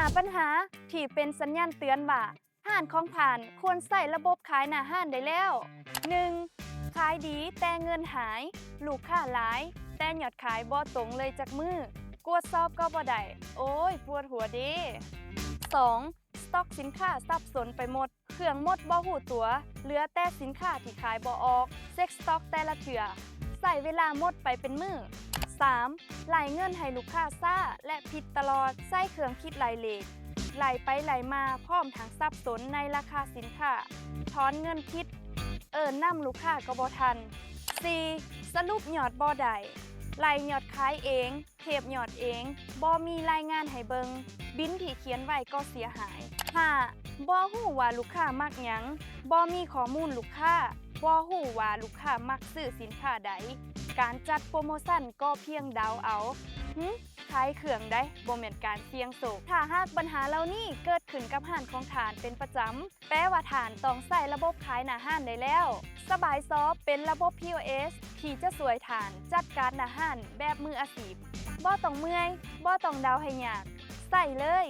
ຫ້າ ບັນຫາທີ່ເປັນສັນຍານເຕືອນວ່າ ຮ້ານຂອງທ່ານຄວນໃຊ້ລະບົບຂາຍໜ້າຮ້ານໄດ້ແລ້ວ. ໜຶ່ງ ຂາຍດີແຕ່ເງິນຫາຍ, ລູກຄ້າຫຼາຍ ແຕ່ຍອດຂາຍບໍ່ຕົງເລີຍຈັກມື້, ກວດສອບກໍບໍ່ໄດ້, ໂອ້ຍ ປວດຫົວເດ້. ສອງ ສະຕັອກສິນຄ້າສັບສົນໄປໝົດ, ເຄື່ອງໝົດບໍ່ຮູ້ຕົວ, ເຫຼືອແຕ່ສິນຄ້າທີ່ຂາຍບໍ່ອອກ, ເຊັກສະຕັອກແຕ່ລະເທື່ອ ໃຊ້ເວລາໝົດໄປເປັນມື້. ສາມ ໄລ່ເງິນໃຫ້ລູກຄ້າຊ້າ ແລະ ຜິດຕະຫຼອດ, ໃຊ້ເຄື່ອງຄິດໄລ່ເລດ ໄລ່ໄປໄລ່ມາ ພ້ອມທັງສັບສົນໃນລາຄາສິນຄ້າ, ຖອນເງິນຜິດ, ເອີ້ນນຳລູກຄ້າກໍບໍ່ທັນ. ສີ່ ສະຫຼຸບຍອດບໍ່ໄດ້, ໄລ່ຍອດຂາຍເອງ, ເກັບຍອດເອງ, ບໍ່ມີລາຍງານໃຫ້ເບິ່ງ, ບິນທີ່ຂຽນໄວ້ກໍເສຍຫາຍ. ຫ້າ ບໍ່ຮູ້ວ່າລູກຄ້າມັກຫຍັງ, ບໍ່ມີຂໍ້ມູນລູກຄ້າ, ບໍ່ຮູ້ວ່າລູກຄ້າມັກຊື້ສິນຄ້າໃດ, ການຈັດໂປຣໂມຊັນກໍພຽງເດົາເອົາ. ຫຶ ຂາຍເຄື່ອງໃດ໋ ບໍ່ແມ່ນການສ່ຽງໂຊກ. ຖ້າຫາກບັນຫາເຫຼົ່ານີ້ເກີດຂຶ້ນກັບຮ້ານຂອງທ່ານເປັນປະຈຳ, ແປວ່າທ່ານຕ້ອງໃຊ້ລະບົບຂາຍໜ້າຮ້ານໄດ້ແລ້ວ. ສະບາຍຊອບເປັນລະບົບ ພີໂອເອສ ທີ່ຈະຊ່ວຍທ່ານຈັດການໜ້າຮ້ານແບບມືອາຊີບ. ບໍ່ຕ້ອງເມື່ອຍ, ບໍ່ຕ້ອງເດົາໃຫ້ຍາກ, ໃຊ້ເລີຍ.